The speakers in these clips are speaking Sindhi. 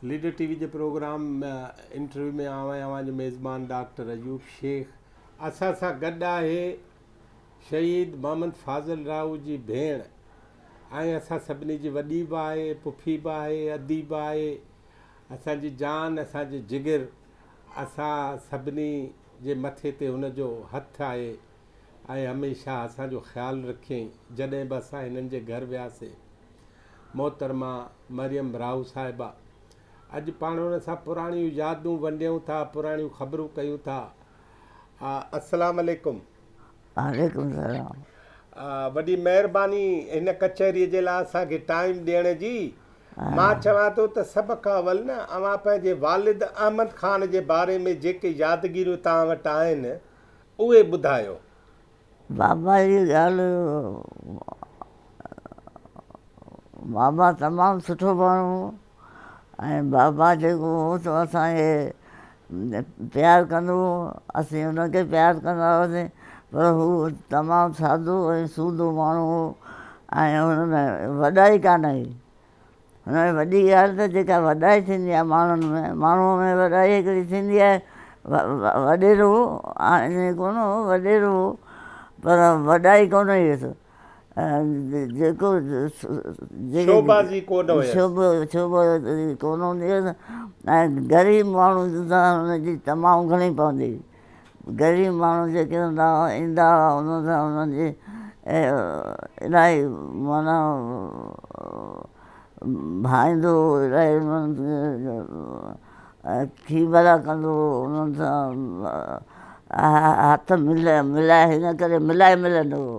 ليڊر ٽي وي جي پروگرام انٽرويو ۾ آئون آهيان اوهان جو ميزبان ڊاڪٽر ايوب شيخ. اسان سان گڏ آهي شهيد محمد فاضل راهو جي ڀيڻ ۽ اسان سڀني جي وڏي به آهي، پڦي به آهي، ادي به آهي، اسان جي جان، اسان جي جگر، اسان سڀني جي مٿي تي هن جو هٿ آهي ۽ هميشه اسان جو خيال رکيائين، جڏهن به اسان هنن جي گهر وياسين. محترمه مريم راهو صاحبه اڄ پاڻ ان سان پراڻيون يادون ونڊيون ٿا، پراڻيون خبرون ڪيون ٿا. السلام عليڪم. وعليڪم السلام. وڏي مهرباني هن ڪچهري جي لاء اسان کي ٽائيم ڏيڻ جي. مان چوان ٿو ته سڀ کان اول نه اوهان پنهنجي والد احمد خان جي باري ۾ جيڪي يادگيريون توهان وٽ آهن اهي ٻڌايو. بابا جي ڳالهه بابا تمام سٺو ماڻهو هو ۽ بابا جيڪو هو سو اسان کي پيار ڪندو هو اسين ان کي پيار ڪندا هئاسين پر هو تمام سادو ۽ سودو ماڻهو هو ۽ هن ۾ وڏائي ڪانه هئي هن ۾ وڏي ڳالهه ته جيڪا وڏائي ٿيندي آهي ماڻهن ۾ ماڻهوء ۾ وڏائي هڪڙي ٿيندي آهي وڏيرو هو ائين ڪونه هو وڏيرو هو پر وڏائي ڪونه هئس جيڪو شوبازي ڪونه هيس شوبازي ڪونه هوندي هيس ۽ غريب ماڻهو سان هن جي تمام گهڻي پوندي هئي غريب ماڻهو جيڪي هوندا هئا ايندا هئا انهن سان انهن جي الاهي معنيٰ ڀائيندو هو الاهي انهن کي ڀلا ڪندو هو انهن سان هٿ ملائي هن ڪري ملائي ملندو هو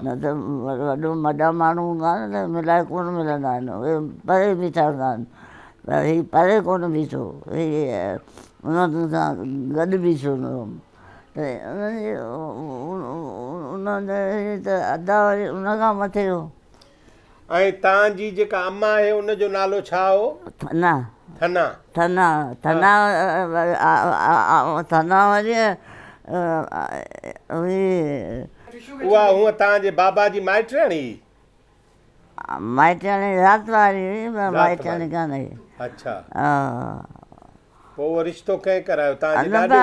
نه ته وڏو وڏا ماڻهو هوندا آهن نه ملائي ڪونه ملندا آهن اهي پري بيٺا هوندا آهن پر هي پري ڪونه بيٺو هي انهن سان گڏ بيٺو هوندو هوم ته انهن جي انهن جي ته ادا وري ان کان مٿي هو. ۽ توهان جي جيڪا اما آهي ان جو نالو ڇا هو؟ ٿنا. ٿنا. ٿنا ٿنا ٿنا وري هئي. اها هونء توهان جي بابا جي مائٽياڻي هئي؟ مائٽياڻي رات واري هئي پر مائٽياڻي ڪانه هئي. اڇا. پوء اهو رشتو ڪنهن ڪرايو؟ توهان جي ڏاڏي؟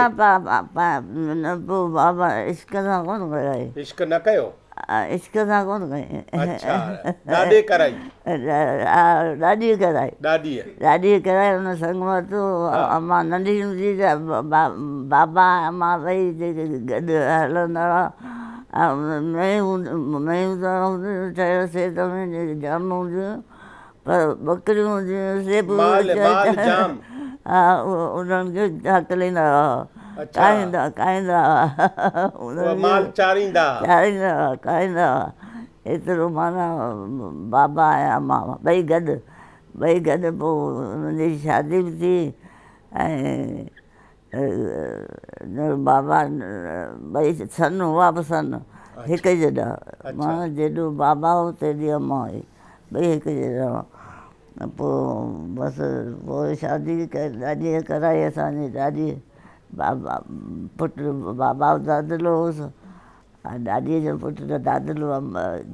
نه پوء بابا عشق سان ڪونه ڪرائي. عشق نه ڪيو؟ عشق سان ڪونه ڪئي. اڇا ڏاڏي ڪرائي؟ ڏاڏيء ڪرائي. ڏاڏيء. ڏاڏيء ڪرائي ان سڱ ورتو. امان ننڍي هوندي ته بابا ۽ امان ٻئي جيڪي گڏ هلندا هئا. مينهون مينهون ته هونديون ٺهيو سي ته جام هونديون هيون پر ٻڪريون هونديون هيون سي به مال مال جام ها انهن کي هڪليندا هئا ڪاهيندا ڪاهيندا هئا مال چاريندا چاريندا هئا ڪاهيندا هئا ايترو معنيٰ بابا ۽ امان ٻئي گڏ ٻئي گڏ پوء انهن جي شادي به ٿي ۽ بابا ٻئي سن هئا به سن هڪ جيڏا معنيٰ جيڏو بابا هو تيڏي امان هئي ٻئي هڪ جيڏا هئا پوء بس پوء شادي ڏاڏيء ڪرائي اسان جي ڏاڏيء بابا پٽ بابا دادلو هوس ۽ ڏاڏيء جو پٽ ته دادلو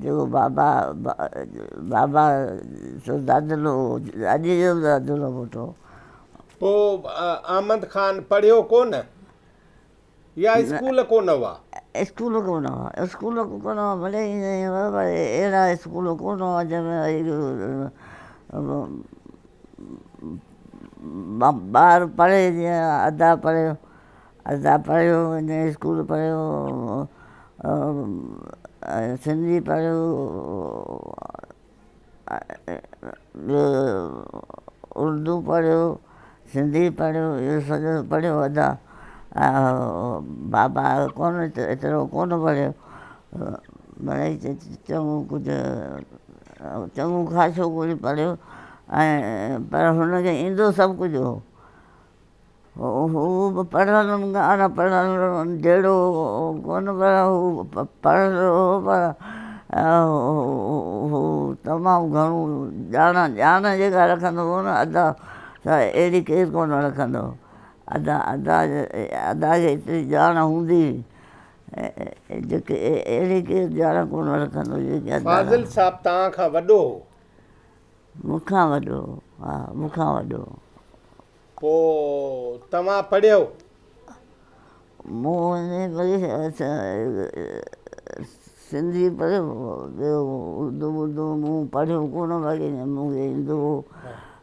جيڪو بابا بابا سو دادلو هو ڏاڏيء جو به دادلو پٽ هو. پوء احمد خان پڙهيو ڪونه يا اسڪول ڪونه هئا؟ اسڪول ڪونه هئا، اسڪول ڪونه هئا ڀلي ائين ئي هئا پر اهڙا اسڪول ڪونه هئا جنهن ۾ ٻار پڙهي جيئن ادا پڙهيو ادا پڙهيو هن اسڪول پڙهيو سنڌي پڙهيو ٻيو اردو پڙهيو سنڌي پڙهيو اهو سڄو پڙهيو ادا بابا ڪونه ايترو ڪونه پڙهيو مڙئي چڱو ڪجهه چڱو خاصو ڪجهه پڙهيو ۽ پر هن کي ايندو سڀ ڪجهه هو هو به پڙهيل کان اڻ پڙهيل جهڙو ڪونه پر هو پڙهيل هو پر هو تمام گهڻو ڄاڻ ڄاڻ جيڪا رکندو هو نه ادا سا اهڙي ڪير ڪونه رکندو هو ادا ادا ادا کي ايتري ڄاڻ هوندي هئي جيڪي اهڙي ڪير ڄاڻ ڪونه رکندو جيڪي ادا فاضل صاحب توهان کان وڏو هو؟ مون کان وڏو هو ها مون کان وڏو هو. پوء توهان پڙهيو؟ مون سنڌي پڙهيو، ٻيو اردو وردو مون پڙهيو ڪونه، باقي مون کي ايندو هو.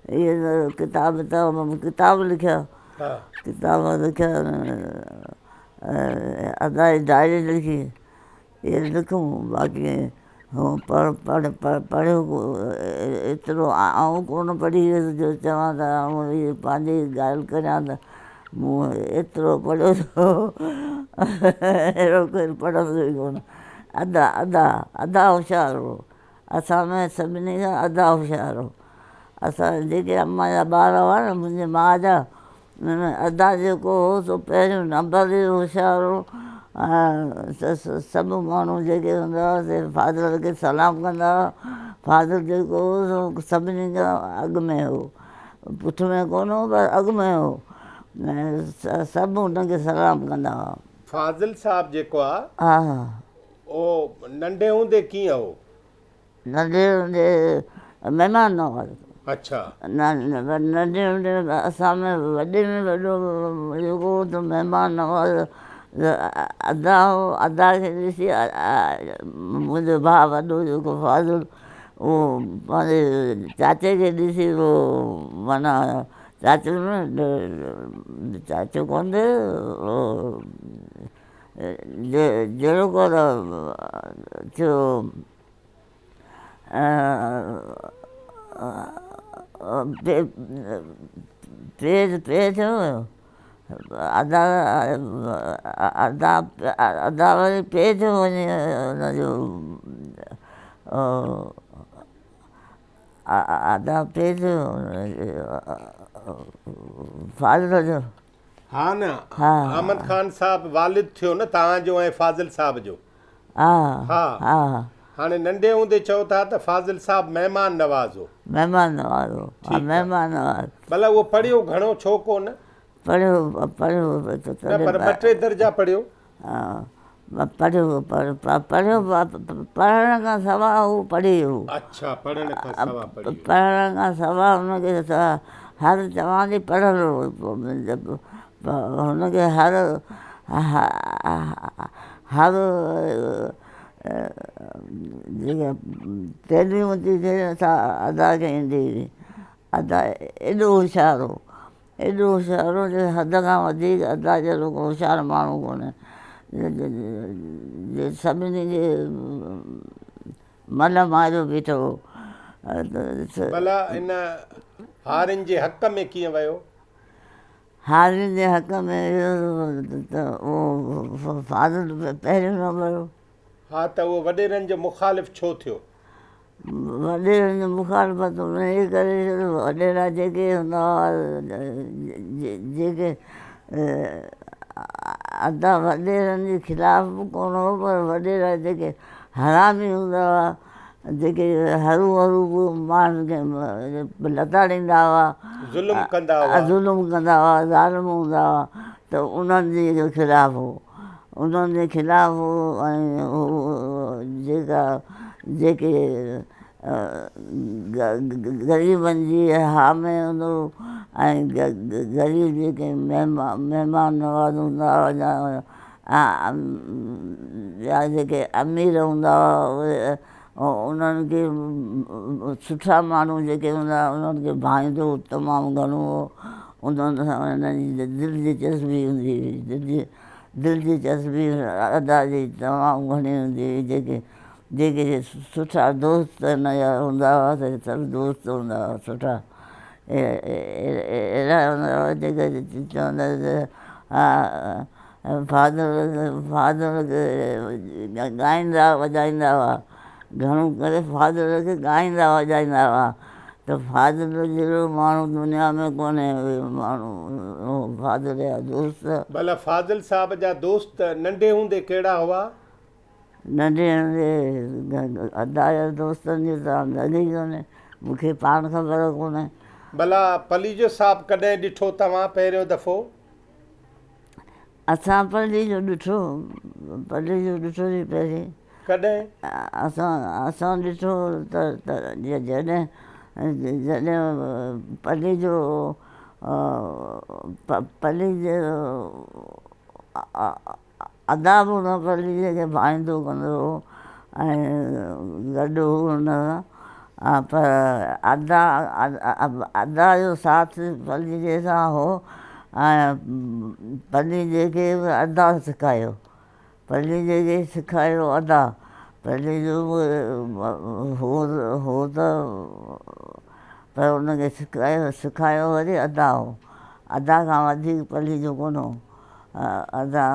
اهي ڪتاب ڪتاب لکيا، ڪتاب لکيا، ادا جي ڊائري لکي، اهي لکيم. باقي پڙهيو ايترو آئون ڪونه پڙهي ويس جو چوان ته آئون اهي پنهنجي ڳالهه ڪريان ته مون ايترو پڙهيو اهڙو ڪير پڙهندو ئي ڪونه. ادا ادا ادا هوشيار هو اسان ۾ سڀني کان، ادا هوشيار هو. اسان جيڪي امان جا ٻار هئا نه، منهنجي ماء جا، ادا جيڪو هو سو پهريون نمبر تي هوشيار هو ۽ سڀ ماڻهو جيڪي هوندا هئا سي فاضل کي سلام ڪندا هئا. فاضل جيڪو هو سو سڀني کان اڳ ۾ هو، پٺ ۾ ڪونه هو پر اڳ ۾ هو ۽ سڀ هن کي سلام ڪندا هئا. فاضل صاحب جيڪو آ اهو ننڍي هوندي ڪيئن هو؟ ننڍي هوندي مهمان نواز. اڇا. ننڍي هوندي اسان ۾ وڏي ۾ وڏو جيڪو هو ته مهمان نواز ادا هو. ادا کي ڏسي منهنجو ڀاء وڏو جيڪو فاضل، اهو پنهنجي چاچي کي ڏسي اهو معنيٰ چاچو نه، چاچو ڪونه اهو جهڙو ڪر ٿيو پير پير ٿيو، ادا ادا ادا وري پير ٿيو وڃي ان جو، ادا پير ٿيو فاضل جو. ها نه، احمد خان صاحب والد ٿيو نه توهان جو ۽ فاضل صاحب جو؟ ها. هاڻي ننڍي هوندي چئو ٿا ته فاضل صاحب مهمان نواز هو. مهمان نواز هو. ها مهمان نواز. ڀلا اهو پڙهيو گهڻو ڇو ڪونه؟ پڙهيو پڙهيو. نه پر ٻه ٽي درجا پڙهيو. پڙهيو پڙهيو، پڙهڻ کان سوا هو پڙهي ويو. اڇا پڙهڻ کان سوا پڙهي ويو. پڙهڻ کان سوا هن کي هر چوان ٿي پڙهيل هو، هن کي هر هر جيڪا تعليم ٿي ٿئي سا ادا کي ايندي هئي. ادا ايڏو هوشيار هو، ايڏو هوشيار هو جو حد کان وڌيڪ. ادا جهڙو ڪو هوشيار ماڻهو ڪونهي. سڀني جي من ماريو بيٺو هو. ڀلا ان هارين جي حق ۾ ڪيئن ويو؟ هارين جي حق ۾ ويو ته اهو فاضل پهريون نمبر هو. ها ته اهو وڏيرن جو مخالف ڇو ٿيو؟ وڏيرن جي مخالفت انهيء ڪري ٿيو ته وڏيرا جيڪي هوندا هئا، جيڪي ادا وڏيرن جي خلاف به ڪونه هو، پر وڏيرا جيڪي حرامي هوندا هئا، جيڪي هرو هرو به ماڻهن کي لتاڙيندا هئا، ظلم ڪندا هئا، ظلم ڪندا هئا، ظالم هوندا هئا ته انهن جي خلاف هو. انهن جي خلاف هو ۽ هو جيڪا جيڪي غريبن جي ها ۾ هوندو هو ۽ غريب جيڪي مهمان نواز هوندا هئا يا ٻيا جيڪي امير هوندا هئا، اهي انهن کي سٺا ماڻهو جيڪي هوندا هئا انهن کي ڀائيندو تمام گهڻو هو. انهن سان هن جي دل جي چسبي هوندي هئي، دل جي دل جي چسبي ادا جي تمام گهڻي هوندي هئي. جيڪي جيڪي سٺا دوست هن جا هوندا هئا سي سڀ دوست هوندا هئا سٺا، اهڙا هوندا هئا جيڪي چوندا ها فاضل فاضل کي ڳائيندا وڄائيندا هئا، گهڻو ڪري فاضل کي ڳائيندا وڄائيندا هئا ته فاضل جهڙو ماڻهو دنيا ۾ ڪونهي. ماڻهو فاضل جا دوست. ڀلا فاضل صاحب جا دوست ننڍي هوندي ڪهڙا هئا؟ ننڍي هوندي ادا جا دوستن جي ته انداز ئي ڪونهي، مون کي پاڻ خبر ڪونهي. ڀلا پليجو صاحب ڪڏهن ڏٺو توهان پهريون دفعو؟ اسان پليجو ڏٺو، پليجو ڏٺوسين پهرين. ڪڏهن؟ اسان اسان ڏٺو ته جڏهن جڏهن پليجو پليجي ادا به ان پليجي کي ڀائيندو ڪندو هو ۽ گڏ هو ان سان پر ادا ادا جو ساٿ پليجي سان هو ۽ پليجي کي به ادا سکايو. پليجي کي سکايو ادا پليجو به هو هو ته پر ان کي سکايو سکايو وري ادا هو ادا کان وڌيڪ پليجو ڪونه هو ادا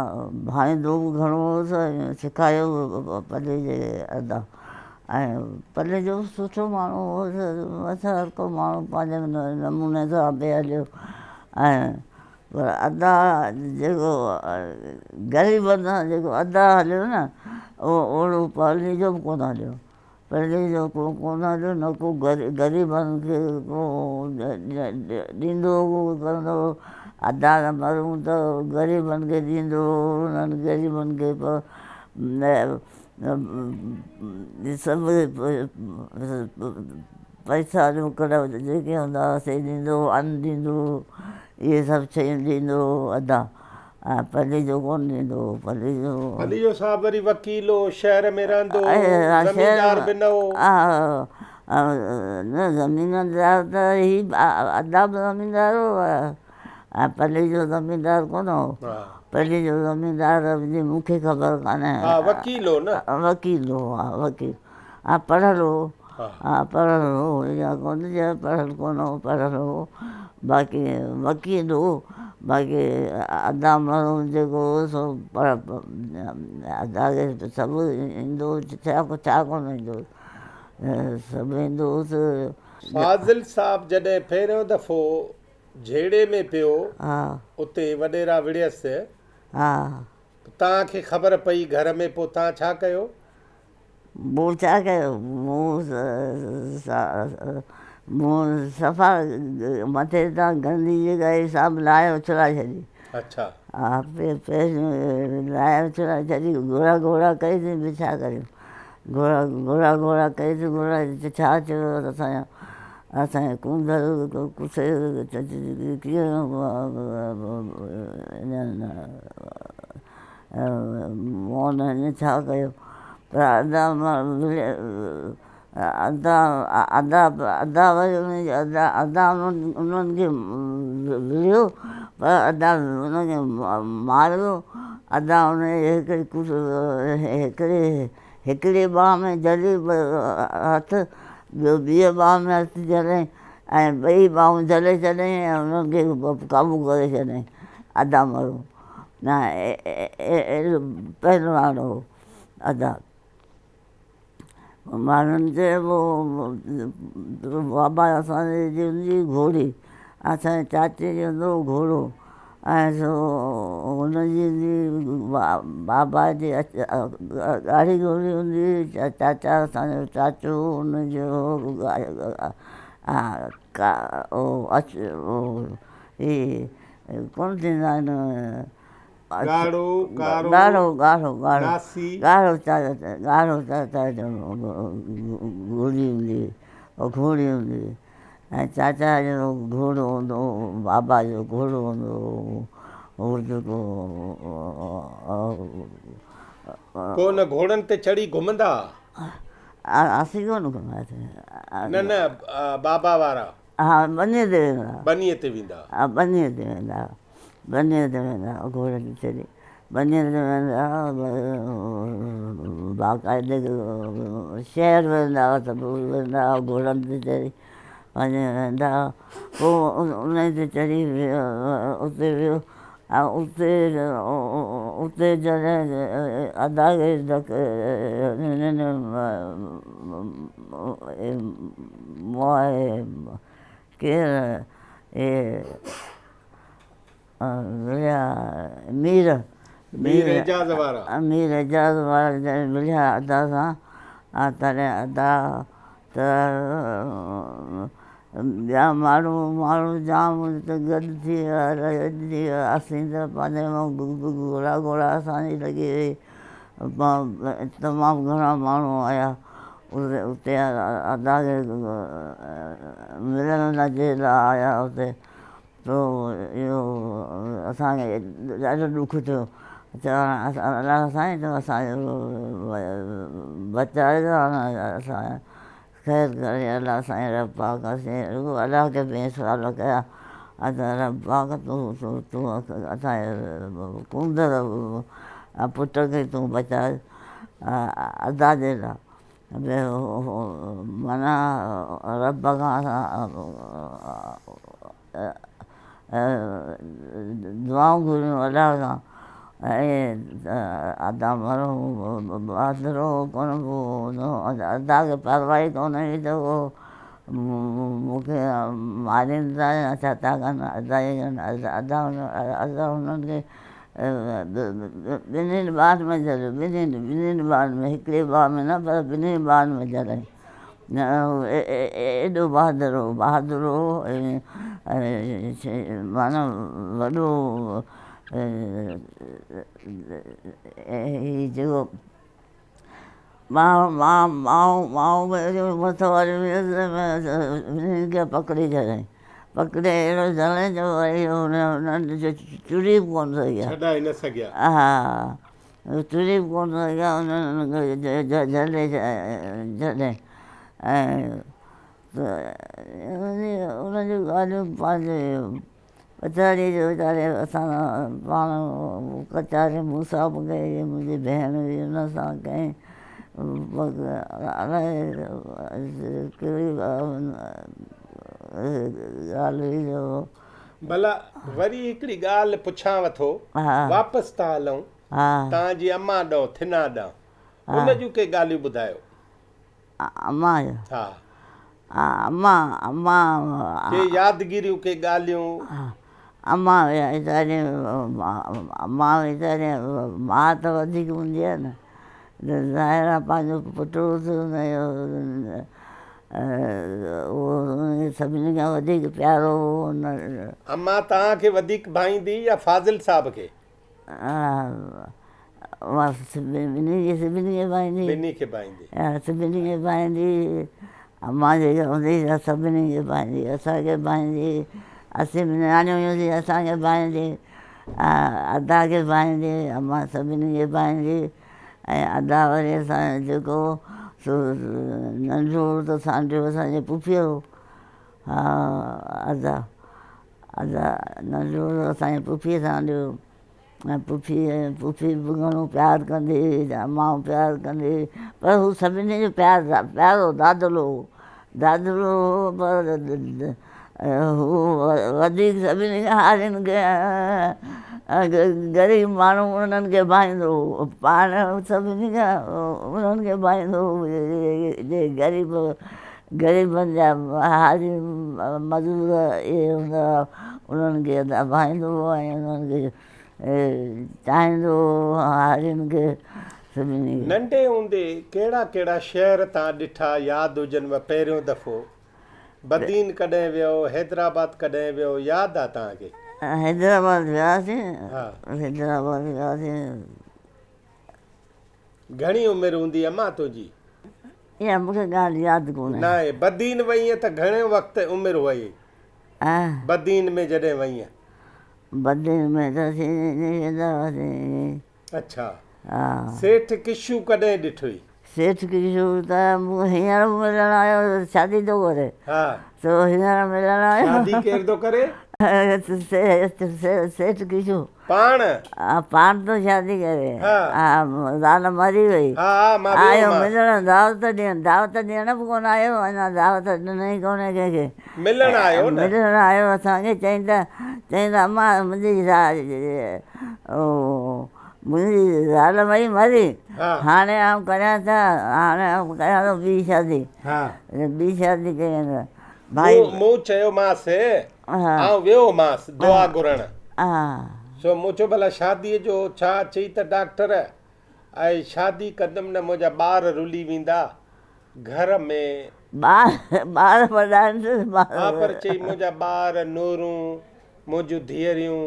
ڀائيندو به گهڻو هوس ۽ سکايو به پليجي کي ادا ۽ پليجو به سٺو ماڻهو هو بس هر ڪو ماڻهو پنهنجي نموني سان پئي هليو ۽ پر ادا جيڪو غريبن سان جيڪو ادا هليو نه اهو اوڙو پرلي جو به ڪونه هليو. پرلي جو ڪو ڪونه هليو نه ڪو غريبن کي ڪو ڏيندو هو ڪندو هو. ادا ته مرون ته غريبن کي ڏيندو هو انهن غريبن کي سڀ پئسا ڏوڪڙ جيڪي هوندا هئا سي ڏيندو هو، ان ڏيندو هو، اهي سڀ شيون ڏيندو هو ادا ۽ پليجو ڪونه ڏيندو هو پليجو. پليجو صاحب وري وڪيل هو، شهر ۾ رهندو هو، زميندار به نه هو. نه زميندار ته هي ادا به زميندار هو ۽ پليجو زميندار ڪونه هو. پليجو زميندار جي مون کي خبر ڪانهي. ها وڪيل هو نه. وڪيل هو ها وڪيل ها پڙهيل هو. ها پڙهيل هو اها ڪونه چيو پڙهيل ڪونه هو پڙهيل هو باقي وڪيل هو باقي ادا مرحوم جيڪو هو سو ادا کي سڀ ايندو هو ڇا ڇا ڪونه ايندو هو سڀ ايندو هوس. فاضل صاحب جڏهن پهريون دفعو جهيڙي ۾ پيو اتي وڏيرا وڙهيس توهان کي خبر پئي گهر ۾ پوء توهان ڇا ڪيو؟ مون ڇا ڪيو، مون صفا مٿي تان گندي جيڪا هئي سا به لاهي اڇلائي ڇڏي. اڇا. ها پهريون لاهي اڇلائي ڇڏي، گهوڙا گهوڙا ڪئيسين به ڇا ڪريون. گهوڙا گهوڙا گهوڙا ڪئيسين گهوڙا ڇا ٿيو اسان جو اسان جي ڪونڌر ڪسي ڪيئن مون هن ڇا ڪيو پر ادا ادا ادا ادا وري ان جي ادا ادا انهن کي وڙهيو پر ادا ان کي ماريو ادا ان جي هڪڙي هڪڙي هڪڙي ٻانهن ۾ جهلي هٿ ٻيو ٻيء ٻانهن ۾ هٿ جهليائين ۽ ٻئي ٻانهون جهلي ڇڏيائين ۽ انهن کي قابو ڪري ڇڏيائين ادا مرو نه اهڙو پهلوان هو ادا. ماڻهن چيو بابا اسان جي هوندي هئي گهوڙي اسان جي چاچي جو هوندو هو گهوڙو ۽ سو هن جي هوندي هئي بابا جي ڳاڙهي گهوڙي هوندي هئي چاچا اسان جو چاچو هو ان جو هي ڪونه ٿيندا آهن. ڳاڙهو، ڪارو، ڳاڙهو، ڳاڙهو، ڳاڙهو، ناسي. ڳاڙهو ڳاڙهو چاچا جو گهوڙي هوندي هئي، گهوڙي هوندي هئي ۽ چاچا جو گهوڙو هوندو هو، بابا جو گهوڙو هوندو هو، هو جيڪو. پوء ان گهوڙن تي چڙهي گهمندا ها؟ اسين ڪونه گهمياسين. نه نه بابا وارا. ها ٻنيء تي ويندا ها. ٻنيء تي ويندا ها. ها ٻنيء تي ويندا ها. ٻنيء تي ويندا ها گهوڙن تي چڙهي ٻنيء تي ويندا ها باقاعدي شهر ويندا هئا سڀ ويندا هئا گهوڙن تي چڙهي پنهنجي ويندا هئا پوء انهي تي چڙهي اتي ويو ۽ اتي اتي جڏهن ادا کي ڪير اي وڙهيا مير مير اعجاز وارا مير اعجاز وارا جڏهن وڙهيا ادا سان تڏهن ادا ته ٻيا ماڻهو ماڻهو جام اتي گڏ ٿي ويا گڏ ٿي ويا اسين ته پنهنجي گهوڙا گهوڙا اسان جي لڳي وئي تمام گهڻا ماڻهو آيا اتي ادا کي ملڻ جي لاء آيا اتي. تو اهو اسان کي ڏاڍو ڏک ٿيو ته الله سائين تون اسان جو بچائجو هاڻي اسان خير ڪري الله سائين رب پاڪ اسين رڳو الله کي به سوال ڪيا ته رب پاڪ تون تون اسان جي ڪونڌر پٽ کي تون بچائي ادا جي لاء معنيٰ رب کان دعائون گهريون الله کان ۽ ادا مرحوم آسرو ڪونه هو ادا کي پرواهه ئي ڪونه هئي ته هو مون کي مارين ٿا يا ڇا ٿا ڪن ادا ادا ادا هنن کي ٻنهين ٻانهن ۾ جهليو ٻنهين ٻنهين ٻانهن ۾ هڪڙي ٻانهن ۾ نه پر ٻنهين ٻانهن ۾ جهليائين ايڏو بهادر هو بهادر هو ۽ معنيٰ وڏو هي جيڪو مان مان مان مان به اهڙيون مٿ واريون هيس انهن کي پڪڙي ڇڏيائين پڪڙي اهڙو جهليائين جو وري انهن چري به ڪونه سگهيا. ڇڏائي نه سگهيا. ها چري به ڪونه سگهيا انهن کي جهلي ڇڏيائين ۽ انهن جون ڳالهيون پنهنجي ويچاري جو ويچاري اسان سان پاڻ ڪچهري مون سان به ڪئي منهنجي ڀيڻ هئي ان سان ڪئي الائي ڪهڙي ڳالهه هئي جو. ڀلا وري هڪڙي ڳالهه پڇانو ٿو واپس ٿا هلون توهان جي امان ڏانهن ٿنا ڏانهن ان جون ڪي ڳالهيون ٻڌايو. امان جو. ها. امان امان. ڪي يادگيريون ڪي ڳالهيون. امان ويچاري امان ويچاري ماء ته وڌيڪ هوندي آهي نه ظاهر آهي پنهنجو پٽ هوس ان جو اهو سڀني کان وڌيڪ پيارو هو. امان توهان کي وڌيڪ ڀائيندي يا فاضل صاحب کي؟ ٻنهي کي سڀني کي ڀائيندي. ٻنهي کي ڀائيندي. سڀني کي ڀائيندي. امان جيڪا هوندي هئي سا سڀني کي ڀائيندي اسان کي ڀائيندي اسين به نياڻيون هيونسين اسان کي ڀائيندي ادا کي ڀائيندي امان سڀني کي ڀائيندي ۽ ادا وري اسان جو جيڪو سو ننڍو هو ته سانڍيو اسان جي پڦيء هو ها ادا ادا ننڍو هو اسان جي پڦيء سانڍيو ۽ پڦي پڦي به گهڻو پيار ڪندي هئي ته امان به پيار ڪندي هئي پر هو سڀني جو پيار پيارو دادلو هو دادلو هو پر هو وڌيڪ سڀني کان هارين کي غريب ماڻهو انهن کي ڀائيندو هو پاڻ سڀني کان انهن کي ڀائيندو هو جي غريب غريبن جا هاري مزور اهي هوندا هئا انهن کي ڀائيندو هو ۽ انهن کي چاهيندو هو هارين کي سڀني کي. ننڍي هوندي ڪهڙا ڪهڙا شهر توهان ڏٺا ياد هجنو پهريون دفعو بدين ڪڏهن ويو حيدرآباد ڪڏهن ويو ياد آ توهان کي؟ حيدرآباد وياسين حيدرآباد وياسين. گهڻي عمر هوندي امان تنهنجي؟ اها مون کي ڳالهه ياد ڪونهي. ناهي. بدين وئينء ته گهڻي وقت عمر هئي؟ بدين ۾ جڏهن وئينء؟ بدين ۾ ته اسين ويندا هئاسين. اڇا. سيٺ ڪشو ڪڏهن ڏٺوئي؟ سيٺ ڪشو ته مون هينئر به ملڻ آيو شادي ٿو ڪري. سو هينئر ملڻ آيو. شادي ڪير ٿو ڪري؟ سيٺ ڪشو. پاڻ؟ ها پاڻ ٿو شادي ڪري. ها زال مري وئي. ها ها مان ويو آيو ملڻ دعوت ڏيڻ دعوت ڏيڻ به ڪونه آيو اڃا دعوت ڏنئي ڪونه ڪنهن کي. ملڻ آيو نه. ملڻ آيو اسان کي چئين ته چئين ته امان منهنجي منهنجي زال وئي مري هاڻي آئون ڪريان ڇا هاڻي آئون ڪريان ٿو ٻي شادي ٻي شادي ڪيائين ته ڀائي مون چيومانس آئون ويو هومانس دعا گهرڻ سو مون چيو ڀلا شاديء جو ڇا؟ چئي ته ڊاڪٽر آء شادي ڪندم نه منهنجا ٻار رلي ويندا گهر ۾. ٻار ٻار وڏا آهن. ها پر چئي منهنجا ٻار نورون منهنجون ڌيئريون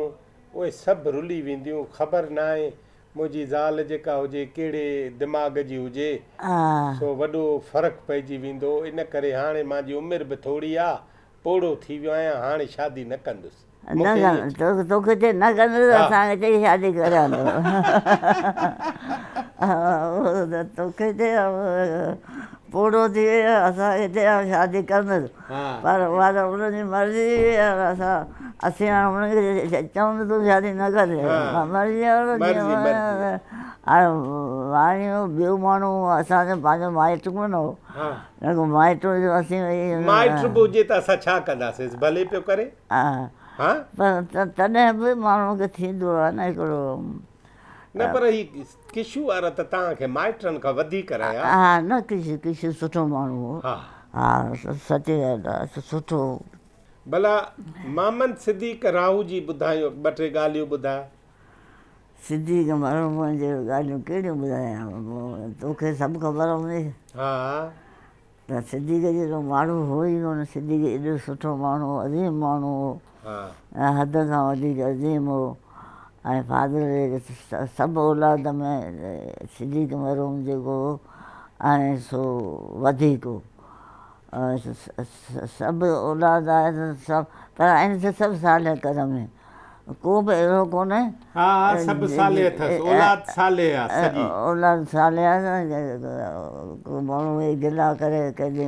اهي سڀ رلي وينديون خبر ناهي منهنجي زال جيڪا هجي ڪهڙي دماغ جي هجي سو وڏو فرق پئجي ويندو ان ڪري هاڻي مانجي عمر به ٿوري آ پوڙهو ٿي ويو آهيان هاڻي شادي نه ڪندس. نه ڪندس توکي چئي نه ڪندس اسان کي چئي شادي ڪريان ٿو توکي چئي پوڙهو ٿي ويو اسان کي چئي آئون شادي ڪندس پر اها ته ان جي مرضي هئي اسان اسين هاڻي ان کي چئون ته تون شادي نه ڪر مرضي هاڻي واڻيو ٻيو ماڻهو اسان جو پنهنجو مائٽ ڪونه هو نه ڪو مائٽ هجي اسين مائٽ به هجي ته اسان ڇا ڪنداسينس ڀلي پيو ڪري. ها پر تڏهن به ماڻهوء کي ٿيندو آهي نه هڪڙو. نه پر هي ڪشو وارا ته توهان کي مائٽن کان وڌيڪ رهيا. ها نه ڪشو ڪشو سٺو ماڻهو هو. ها سچي ڳالهه آهي سٺو هو. ڀلا محمد صديق راهو جي ٻڌايون ٻه ٽي ڳالهيون ٻڌاء. صديق مرحوم جون ڳالهيون ڪهڙيون ٻڌايان توکي سڀ خبر هوندي. ها. ته صديق جهڙو ماڻهو هو ئي ڪونه، صديق ايڏو سٺو ماڻهو هو، عظيم ماڻهو هو، حد کان وڌيڪ عظيم هو ۽ فاضل جي سڀ اولاد ۾ صديق مرحوم جيڪو هو ۽ سو وڌيڪ هو. سڀ اولاد آهي ته سڀ پر آهن ته سڀ صالح ڪرم ۾. ڪو به اهڙو ڪونهي. ها ها سڀ صالح اٿس اولاد صالح آ سڄي. اولاد صالح آ ڪو ماڻهو ويهي گلا ڪري ڪنهن جي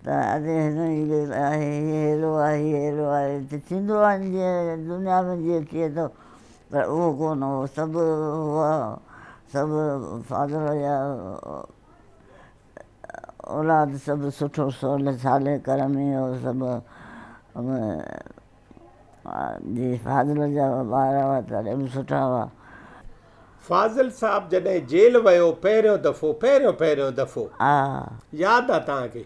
ته ادي هن جي هي اهڙو آ هي اهڙو آ ٿيندو آ جيئن دنيا ۾ جيئن ٿئي ٿو پر اهو ڪونه هو سڀ هئا سڀ فاضل جا اولاد سڀ سٺو صالح ڪرمي هو سڀ جي فاضل جا ٻار هئا تڏهن به سٺا هئا. فاضل صاحب جڏهن جيل ويو پهريون دفعو پهريون پهريون دفعو ها. ياد آ توهان کي؟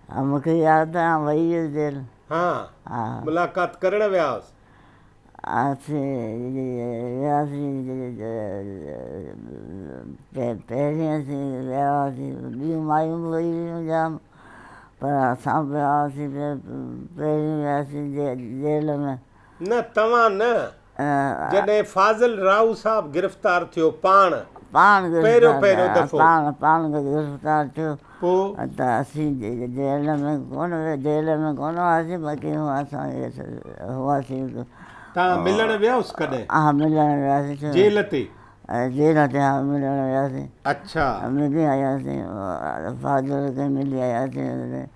ها مون کي ياد آ آئون وئي هيس جيل. ها ها. ملاقات ڪرڻ ويا هئس؟ اسين وياسين پهرين اسين ويا هئاسين ٻيون مايون به ويون هيون جام. پر اسان به وياسين پهرين وياسين جيل ۾. نه توهان نه جڏهن فاضل راهو صاحب گرفتار ٿيو پاڻ پاڻ پهريون پهريون دفعو پاڻ پاڻ گرفتار ٿيو پوء ته اسين جيل ۾ ڪونه جيل ۾ ڪونه هئاسين باقي اسان هئاسين. توهان ملڻ ويا هئس ڪڏهن؟ ها ملڻ وياسين جيل تي. جيل تي ها ملڻ وياسين. اڇا. ملي آياسين فاضل کي ملي آياسين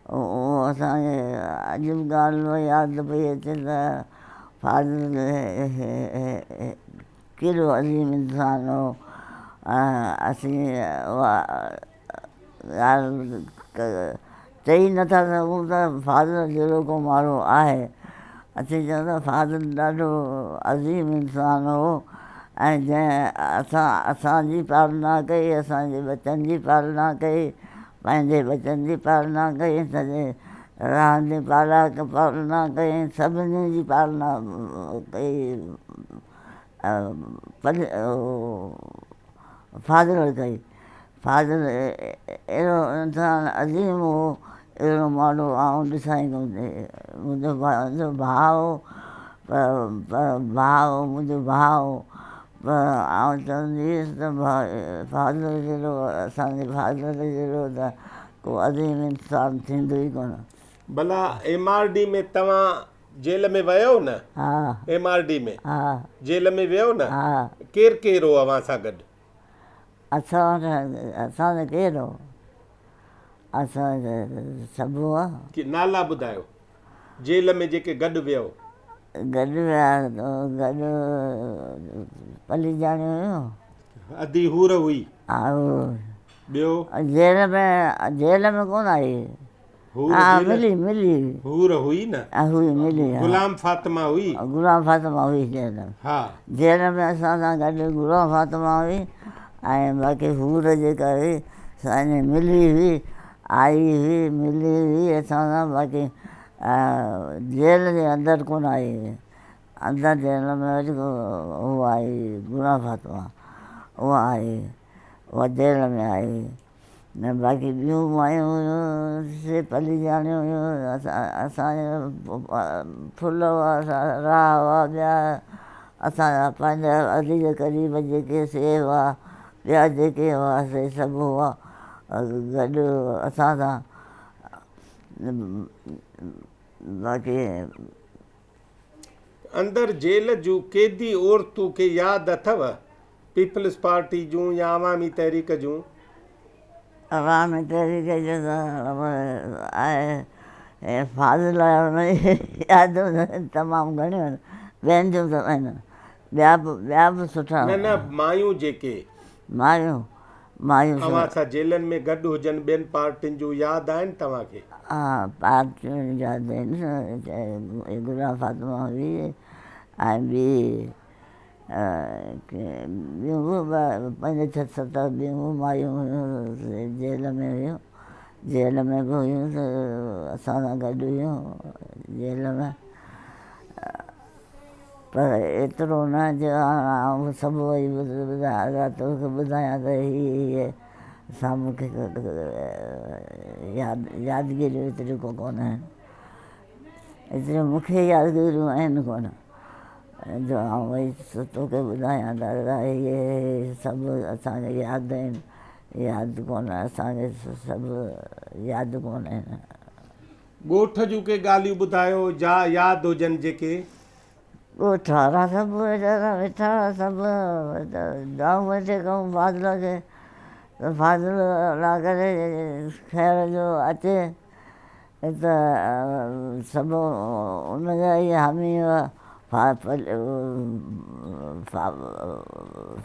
اهو اسان کي اڄ به ڳالهه ياد پئي اچي ته فاضل ڪيڏو عظيم انسان هو اسين اها ڳالهه چئي نٿا سگهون ته فاضل جهڙو ڪو ماڻهو آهي. اسين چئون ٿا فاضل ڏاڍو عظيم انسان هو ۽ جنهن اسان اسان جي پالنا ڪئي، اسان جي ٻچن جي پالنا ڪئي، پنهنجي ٻچن جي پالنا ڪئي، سڄي راهن جي پالنا ڪئي، سڀني جي پالنا ڪئي. فاضل ڪئي. فاضل اهڙو انسان عظيم هو، اهڙو ماڻهو آئون ڏسان ئي ڪونه ٿي. منهنجو ڀاء هو پر ڀاء هو منهنجو ڀاء هو پر آئون چوندي هيس ته فاضل جهڙو اسان جي فاضل جهڙو ته ڪو عظيم انسان ٿيندو ئي ڪونه. ڀلا ايم آر ڊي ۾ توهان جيل ۾ ويو نه؟ ها. ايم آر ڊي ۾ ها. جيل ۾ ويو نه؟ ها. ڪير ڪير هو اوهان سان گڏ؟ اسان وٽ اسان وٽ ڪير هو؟ اسان وٽ سڀ هئا. ڪي نالا ٻڌايو جيل ۾ جيڪي گڏ ويو. گڏ ويا گڏ پليجاڻيون هيون. ادي حور هئي. ها حور. ٻيو؟ جيل ۾ جيل ۾ ڪونه آئي. حور ها جيل ملي ملي. حور هئي نه. ها هئي ملي ها. غلام فاطمه هئي. غلام فاطمه هئي جيل ۾. ها. جيل ۾ اسان سان گڏ غلام فاطمه هئي ۽ باقي حور جيڪا هئي سا ائين ملي هئي آئي هئي ملي هئي اسان سان باقي جيل جي اندر ڪونه آئي هئي اندر جيل ۾ وري هوء آئي هئي غلام فاطمه اها آئي هئي اها جيل ۾ آئي هئي. نه باقي ٻيون مايون هيون سي پليجاڻيون هيون اسان جا ڦل هئا راهه هئا ٻيا اسان جا پنهنجا عزيز قريب جيڪي سي هئا ٻيا جيڪي هئا سي سڀ هئا گڏ اسان سان باقي. اندر جيل جون قيدي عورتون ڪي ياد اٿو؟ پيپلز پارٽي جون يا عوامي تحريڪ جون؟ عوامي تحريڪ جو ته آهي فاضل آهي ان جي يادون تمام گهڻيون آهن ٻين جون ته آهن ٻيا به ٻيا به سٺا نه نه مايون جيڪي مايون مايون اوهان سان جيلن ۾ گڏ هجن ٻين پارٽين جون ياد آهن توهان کي؟ ها پارٽيون ياد آهن گلاب فاطمه هئي ۽ ٻي ٻيون به پنج ڇهه ست ٻيون به مايون هيون جيل ۾ هيون جيل ۾ به هيون ته اسان سان گڏ هيون جيل ۾ پر ايترو نه جو آئون سڀ وئي ٻڌايان توکي ٻڌايان ته هي هي سا مون کي ياد يادگيريون ايتريون ڪو ڪونه آهن ايتريون مون کي يادگيريون آهن ڪونه جو آئون وئي توکي ٻڌايان ته ادا هي هي سڀ اسان کي ياد آهن ياد ڪونه اسان کي سڀ ياد ڪونه آهن. ڳوٺ جون ڪي ڳالهيون ٻڌايو جا ياد هجن جيڪي. ڳوٺ وارا سڀ ويچارا ويٺا هئا سڀ دانهون ويٺي ڪئون فاضل کي ته فاضل الله ڪري خير جو اچي ته سڀ ان جا ئي حامي هئا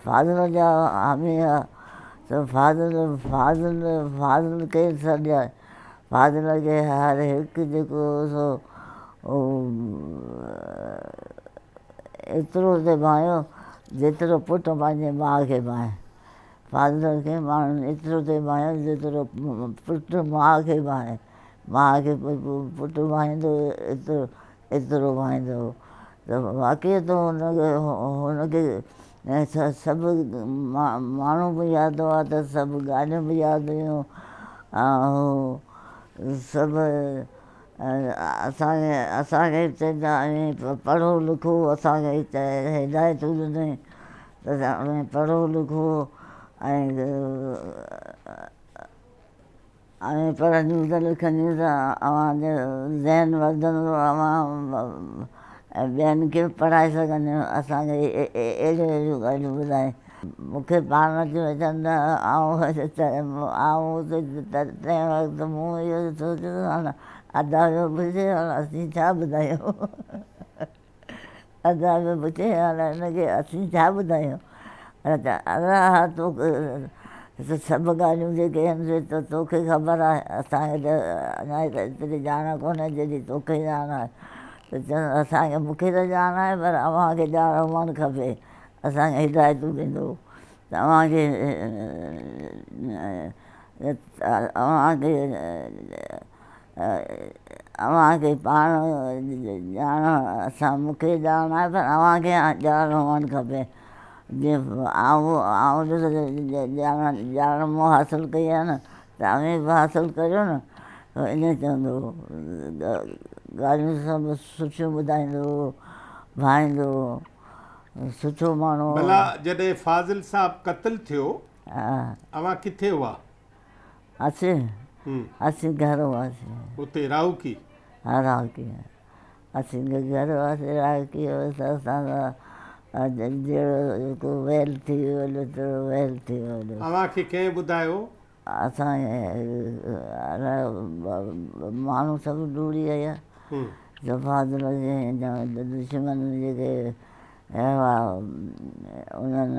فاضل جا حامي هئا ته فاضل فاضل فاضل ڪير سڏيا فاضل کي هر هڪ جيڪو هو سو ايترو ٿي ڀانئيو جيترو پٽ پنهنجي ماء کي ڀانئي. فاضل کي ماڻهن ايترو ٿي ڀانئيو جيترو پٽ ماء کي ڀانئي. ماء کي پٽ ڀانئيندو هو ايترو ايترو ڀانئيندو هو ته واقعي ته هن کي سڀ ماڻهو به ياد هئا ته سڀ ڳالهيون به ياد هيون ۽ سڀ اسان کي اسان کي چوندا اوهين پڙهو لکو اسان کي هدايتون ڏنائين ته اوهين پڙهو لکو ۽ اوهين پڙهنديون ته لکنديون ته اوهان جو ذهن وڌندو اوهان ٻين کي به پڙهائي سگهنديون اسان کي اهڙيون اهڙيون ڳالهيون ٻڌائي مون کي پاڻ نٿيون اچن ته آئون آئون تنهن وقت مون اهو سوچيو ته هاڻ ادا پيو پڇي هاڻ اسين ڇا ٻڌايون ادا پيو پڇي هاڻ هن کي اسين ڇا ٻڌايون ادا ها توکي سڀ ڳالهيون جيڪي آهن سي ته توکي خبر آهي اسان کي ته اڃا ايتري ڄاڻ ڪونهي جيڏي توکي ڄاڻ آهي ته چون اسان کي مون کي ته ڄاڻ آهي پر اوهان کي ڄاڻ هئڻ کپي اسان کي هدايتون ڏيندو هو ته اوهان کي اوهان کي اوهان کي پاڻ ڄاڻ اسان مون کي ڄاڻ آهي پر اوهان کي ڄاڻ هئڻ کپي جيئن آئون آئون ڄاڻ ڄاڻ مون حاصل ڪئي آهي نه ته اوهين به حاصل ڪريو نه ائين چوندو هو ڳالهيون سڀ سٺيون ٻڌائيندو هو ڀائيندو هو سٺو ماڻهو هو. ڀلا جڏهن فاضل صاحب قتل ٿيو اوهان ڪٿي هئا؟ اسين اسين گهر هئاسين. اتي راهوڪي؟ ها راهوڪي اسين گهر هئاسين راهوڪي هئس اسان سان جهڙو ويل ٿي ويو تهڙو ويل ٿي ويو. اوهان کي ڪنهن ٻڌايو؟ اسان ماڻهو سڀ ڊوڙي آيا ته فاضل جي دشمن جيڪي هئا انهن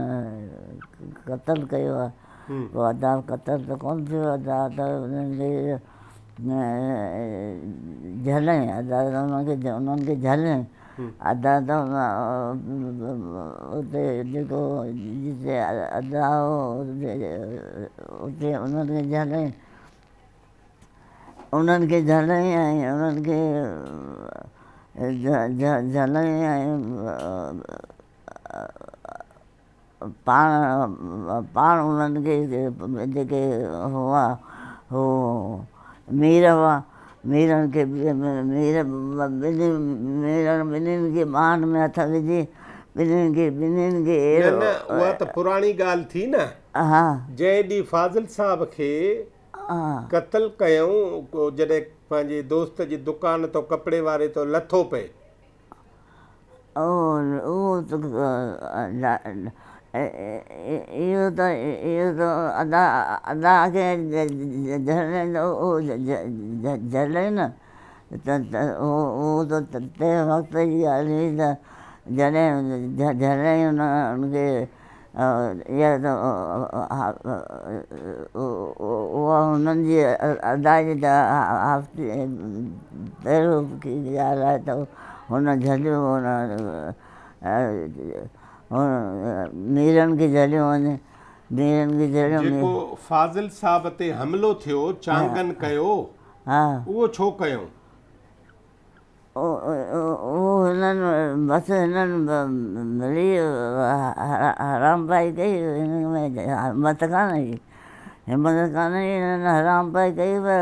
قتل ڪيو آهي پوء ادا قتل ته ڪونه ٿيو ادا ته انهن کي جهلين ادا ته انهن کي جهلين ادا ته اتي جيڪو جتي ادا هو اتي انهن کي جهلين انهن کي جهلين ۽ انهن کي جهلين ۽ پاڻ پاڻ انهن کي جيڪي هئا هو مير هئا ميرن کي مير ٻنهي ميرن ٻنهين کي ٻانهن ۾ هٿ وجهي ٻنهين کي ٻنهين کي نه نه اها ته پراڻي ڳالهه ٿي نه ها جنهن ڏينهن فاضل صاحب کي قتل ڪيائون جڏهن پنهنجي دوست جي دڪان تان ڪپڙي واري تان لٿو پئي. اهو ته اهو ته اهو ته ادا ادا کي جهلي اهو جهلي نه ته اهو ته تنهن وقت جي ڳالهه هئي ته جڏهن جهلي ان کي اها ته اها هنن جي ادا جي ته پهريون ڳالهه آهي ته هن جهليو ميرن کي جهليو وڃي ميرن کي جهليو. جيڪو فاضل صاحب تي حملو ٿيو چانگن ڪيو اهو ڇو ڪيو؟ اهو هنن بس هنن ملي حرام پائي ڪئي هنن ۾ همت ڪانه هئي همت ڪانه هئي هنن حرام پائي ڪئي پر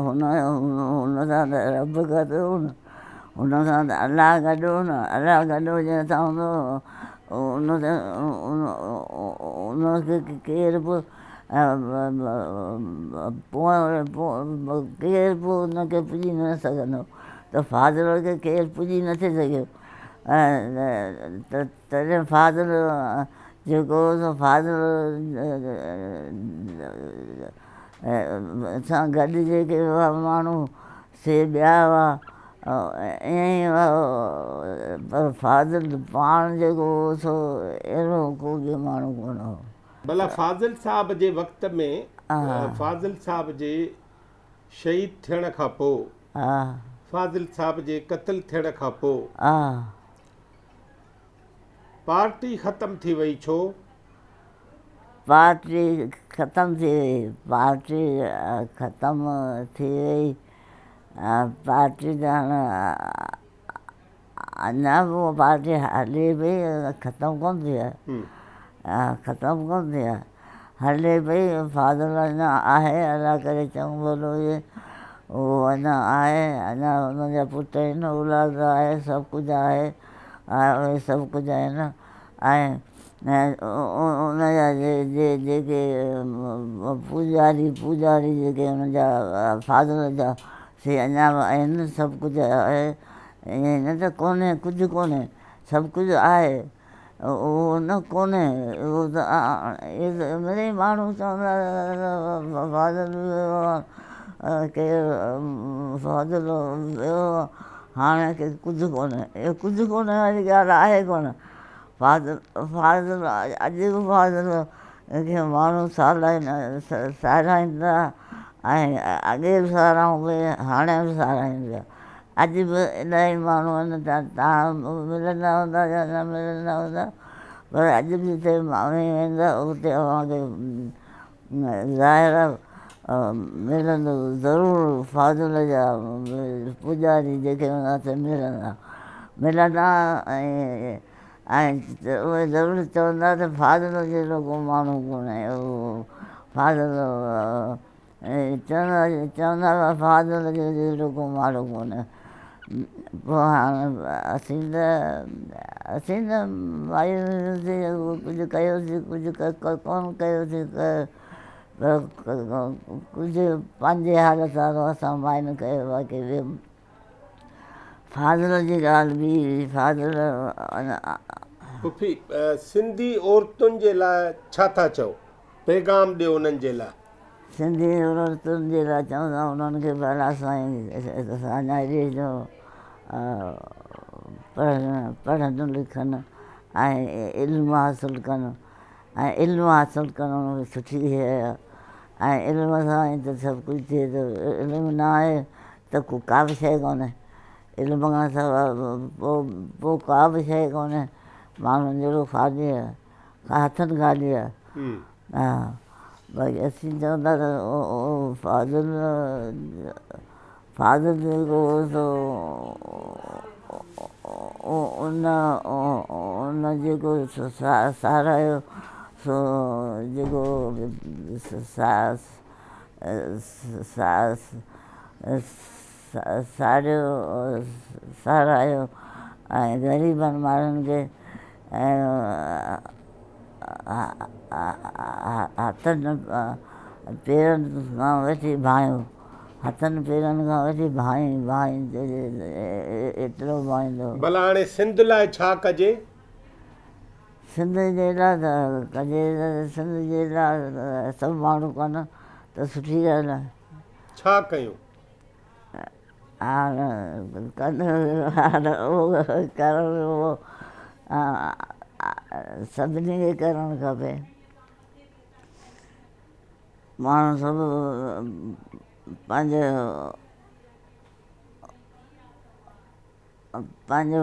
هن هن سان ته رب گڏ هو نه هن سان ته الله گڏ هو نه الله گڏ هجي ته ان ان کي ڪير به ڪير به ان کي پڄي نه سگهندو ته فاضل کي ڪير پڄي نه ٿي سگهيو تڏهن فاضل جيڪو هو سو فاضل سان گڏ جيڪي هئا ماڻهو سي ٻيا هئا ائين ئي هئا پر فاضل پاڻ جيڪو هو سو اهڙو ڪو به ماڻهو ڪونه هو. ڀلا فاضل صاحب جي وقت ۾ فاضل صاحب جي شهيد ٿيڻ کان پوء فاضل صاحب جي قتل ٿيڻ کان پوء پارٽي ختم ٿي وئي ڇو؟ پارٽي ختم ٿي وئي پارٽي ختم ٿي وئي پارٽي ته هاڻ اڃا به اها پارٽي هلي پئي ختم ڪونه ٿي آهي ختم ڪونه ٿي آهي هلي پئي فاضل اڃا آهي الله ڪري چڱو ڀلو هجي اهو اڃا آهي اڃا ان جا پٽ آهن اولاد آهي سڀ ڪجهه آهي اهي سڀ ڪجهه آهن ۽ ان جا جيڪي پوڄاري پوڄاري جيڪي ان جا فاضل جا سي اڃا به آهن سڀ ڪجهه آهي ائين نه ته ڪونهي ڪجهه ڪونهي سڀ ڪجهه آهي اهو نه ڪونهي اهو ته مڙئي ماڻهو چوندا فاضل ويو ڪير فاضل ويو هاڻي ڪجهه ڪونهي اهو ڪجهه ڪونهي واري ڳالهه آهي ڪونه فاضل فاضل اڄ به فاضل کي ماڻهو ساراهين ٿا ۽ اڳي به ساراهون پئي هاڻي به ساراهين پيا اڄ به الاهي ماڻهو آهن توهان ملندا هوندا يا نه ملندا هوندا پر اڄ به جتي اوهين ويندا اتي اوهان کي ظاهر ملندو ضرور فاضل جا پوڄاري جيڪي هوندا سي ملندا ملندا ۽ ۽ اهي ضرور چوندا ته فاضل جهڙو ڪو ماڻهو ڪونهي اهو فاضل چوندا چوندا هئا فاضل جهڙو ڪو ماڻهو ڪونهي پوء هاڻي اسين ته اسين ته مايوس هيوسين ڪجهه ڪيوسين ڪجهه ڪونه ڪيوسين پر ڪجهه پنهنجي حال سان اسان ماين ڪيو باقي ٻيو فاضل جي ڳالهه ٻي هئي فاضل. پڦي سنڌي عورتن جي لاء ڇا ٿا چئو پيغام ڏيو انهن جي لاء. سنڌي عورتن جي لاء چوندا انهن کي ڀلا سائين ساڃاهي جو پڙهن لکن ۽ علم حاصل ڪن ۽ علم حاصل ڪرڻ سٺي شيء آهي ۽ علم سان ئي ته سڀ ڪجهه ٿئي ٿو علم نه آهي ته ڪا به شيء ڪونهي علم کان سواء پوء ڪا به شيء ڪونهي ماڻهو جهڙو خالي آهي هٿن خالي آهي ها باقي اسين چئون ٿا ته فاضل فاضل جيڪو هو سو ان ان جيڪو ساراهيو سو جيڪو ساڙيو ساراهيو ۽ غريبن ماڻهن کي هٿن پيرن کان وٺي ڀانئيو. هٿن پيرن کان وٺي ڀانئي ڀانئي ايترو ڀانئيندو هو. ڀلا هاڻي سنڌ لاء ڇا ڪجي؟ سنڌ جي لاء ته ڪجي ته سنڌ جي لاء سڀ ماڻهو ڪن ته سٺي ڳالهه آهي. ڇا ڪيون؟ هاڻ ڪن هاڻ اهو ڪرڻ اهو سڀني کي ڪرڻ کپي. ماڻهو سڀ پنهنجو پنهنجو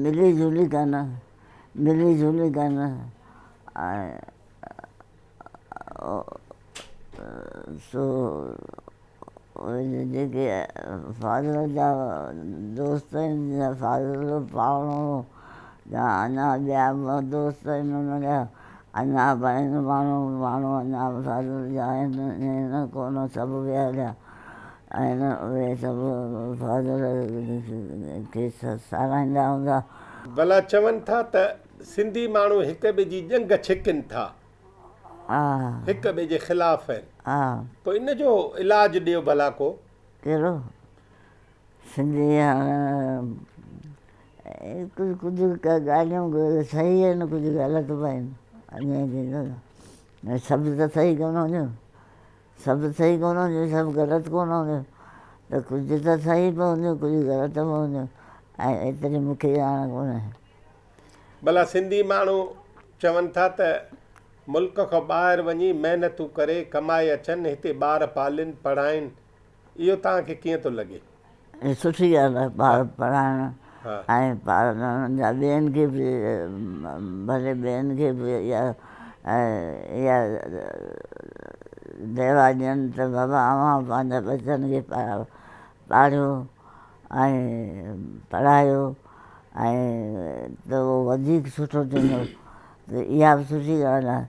ملي جلي ڪن ملي جلي ڪن ۽ سو اهي جيڪي فاضل جا دوست آهن يا فاضل جو پاڙو يا اڃا ٻيا به دوست آهن انهن جا اڃا به آهن ماڻهو ماڻهو اڃا به فاضل جا آهن ائين نه ڪونه سڀ ويا هليا آهن اهي سڀ فاضل کي ساراهيندا هوندا. ڀلا چون ٿا ته سنڌي ماڻهو هڪ ٻئي جي ڄنگهه ڇڪين ٿا. هڪ ٻئي جي خلاف آهن. پوء ان جو علاج ڏيو ڀلا ڪو. ڪهڙو سنڌي هاڻ ڪجهه ڳالهيون صحيح آهن ڪجهه غلط به آهن ائين ٿيندو نه سڀ ته صحيح ڪونه هونديون سڀ صحيح ڪونه هونديون سڀ غلط ڪونه هونديون ته ڪجهه ته صحيح به هونديون ڪجهه غلط به هونديون ۽ ايتري مون کي ڄاڻ ڪونهي. ڀلا سنڌي ماڻهو چون ٿا ته ملڪ کان ٻاهر وڃي محنتون ڪري ڪمائي اچن هتي ٻار پالين پڙهائين اهو توهان کي ڪيئن ٿو لڳي؟ سٺي ڳالهه آهي ٻار پڙهائڻ ۽ پالڻ جا ٻين کي به ڀلي ٻين کي به اها اها ديوا ڏين ته بابا اوهان پنهنجا ٻچن کي پاڙهيو ۽ پڙهايو ۽ ته اهو وڌيڪ سٺو ٿيندو ته اها به سٺي ڳالهه آهي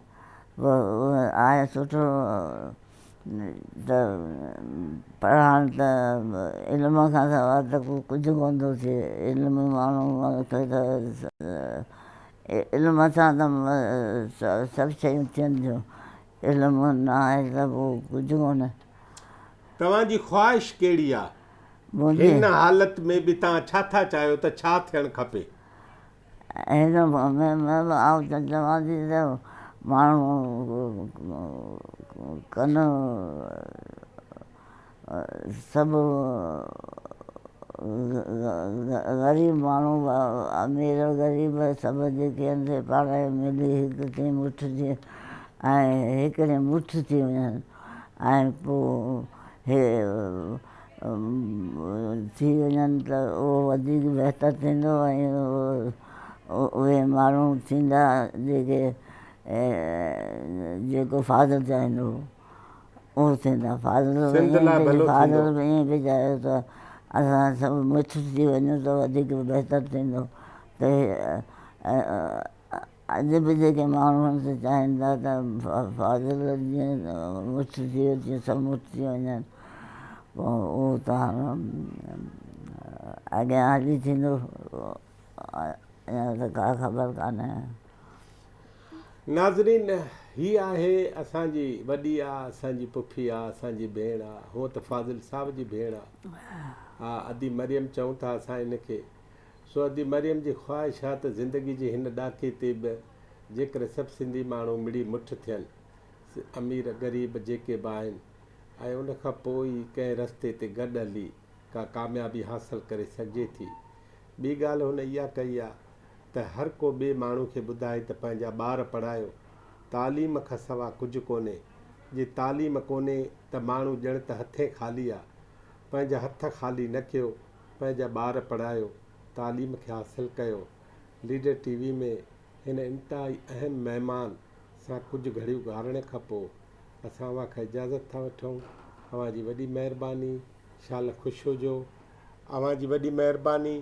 پوء آهي سٺو ته پڙهائڻ ته علم کان سواء ته ڪجهه ڪونه ٿو ٿئي علم ماڻهو کي ته علم سان ته سڀ شيون ٿين ٿيون علم نه آهي ته پوء ڪجهه ڪونهي. توهان جي خواهش ڪهڙي آهي؟ هن حالت ۾ به توهان ڇا ٿا چاهيو ته ڇا ٿيڻ کپي؟ هن ۾ به آئون ته چوان ٿي ته ماڻهو ڪن سڀ غريب ماڻهو به امير غريب سڀ جيڪي آهن سي پاڻ ۾ ملي هڪ ٿي مٺ ٿي ۽ هڪڙي مٺ ٿي وڃن ۽ پوء هي ٿي وڃن ته اهو وڌيڪ بهتر ٿيندو ۽ اهي ماڻهو ٿيندا جيڪي جيڪو فاضل چاهيندو هو اهو ٿيندا. فاضل به ائين پئي چاهيو ته اسان سڀ مٺ ٿي وڃون ته وڌيڪ بهتر ٿيندو ته اڄ به جيڪي ماڻهو آهن سي چاهين ٿا ته فاضل جيئن مٺ ٿي ويو تيئن سڀ مٺ ٿي وڃن پوء اهو ته هاڻ اڳيان هلي ٿيندو اڃا ته ڪا خبر ڪانهي. ناظرين هي آهي اسان جي وڏي آ اسان جي پڦي آ اسان جي ڀيڻ آ هونء ته فاضل صاحب جي ڀيڻ آ ها ادي مريم چئون ٿا اسان هن کي سو ادي مريم جي خواهش آ ته زندگي جي هن ڏاڪي تي به جيڪڏهن سڀ سنڌي ماڻهو مڙي مٺ ٿين، امير غريب جيڪي به آهن ۽ ان کان پوء ئي ڪنهن رستي تي گڏ هلي ڪا ڪاميابي حاصل ڪري سگهجي ٿي. ٻي ڳالهه هن اها ڪئي آ ته هر ڪو ٻئي ماڻهو کي ٻڌائي ته پنهنجا ٻار پڙهايو، تعليم کان سوا ڪجهه ڪونهي، جي تعليم ڪونهي ته ماڻهو ڄڻ ته هٿين خالي آ. پنهنجا هٿ خالي نه ڪيو، پنهنجا ٻار پڙهايو، تعليم کي حاصل ڪيو. ليڊر ٽي وي ۾ هن انتهائي اهم مهمان سان ڪجهه گهڙيون گهارڻ کان پوء اسان اوهان کان اجازت ٿا وٺون. اوهان جي وڏي مهرباني. شال خوش هجو. اوهان جي وڏي مهرباني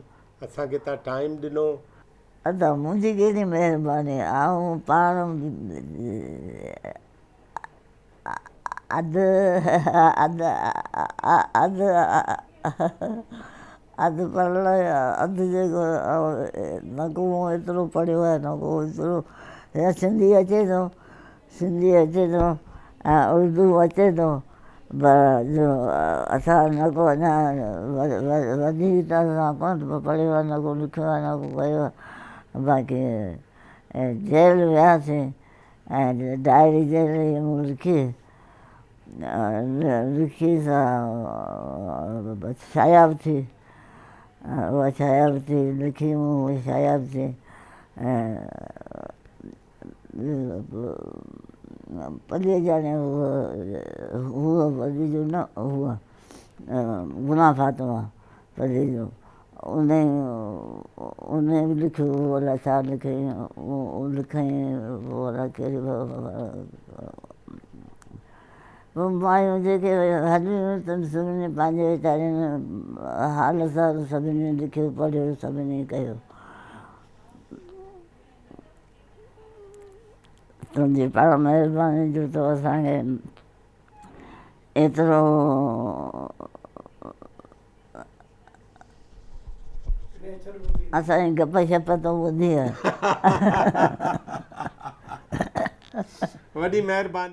اسان کي توهان ٽائيم ڏنو. ادا منهنجي ڪهڙي مهرباني آئون پاڻ اڌ اڌ اڌ اڌ پڙهيل آهيان اڌ جيڪو نه ڪو مون ايترو پڙهيو آهي نه ڪو ايترو يا سنڌي اچي ٿو سنڌي اچي ٿو ۽ اردو اچي ٿو پر جو اسان نه ڪو اڃا وڌيڪ ته اسان ڪونه پڙهيو آهي نه ڪو لکيو آهي نه ڪو ڪيو آهي باقي جيل وياسين ۽ ڊائري جيل جي مون لکي لکي سا شايع به ٿي اها شايع به ٿي لکي مون اها شايع به ٿي ۽ پليء ڄاڻي هوء پلي جو نه هوء غلام فاطمه پلي جو انهي انهي به لکيو هو الائي ڇا لکيائين اهو لکيائين پوء الائي ڪهڙي پوء مايون جيڪي هليون ويون تن سڀني پنهنجي ويچارين حال سان سڀني لکيو پڙهيو سڀني ڪيو. تنهنجي پاڻ مهرباني جو تو اسان کي ايترو اسان جي گپ شپ تو ٻڌي آهي. وڏي مهرباني.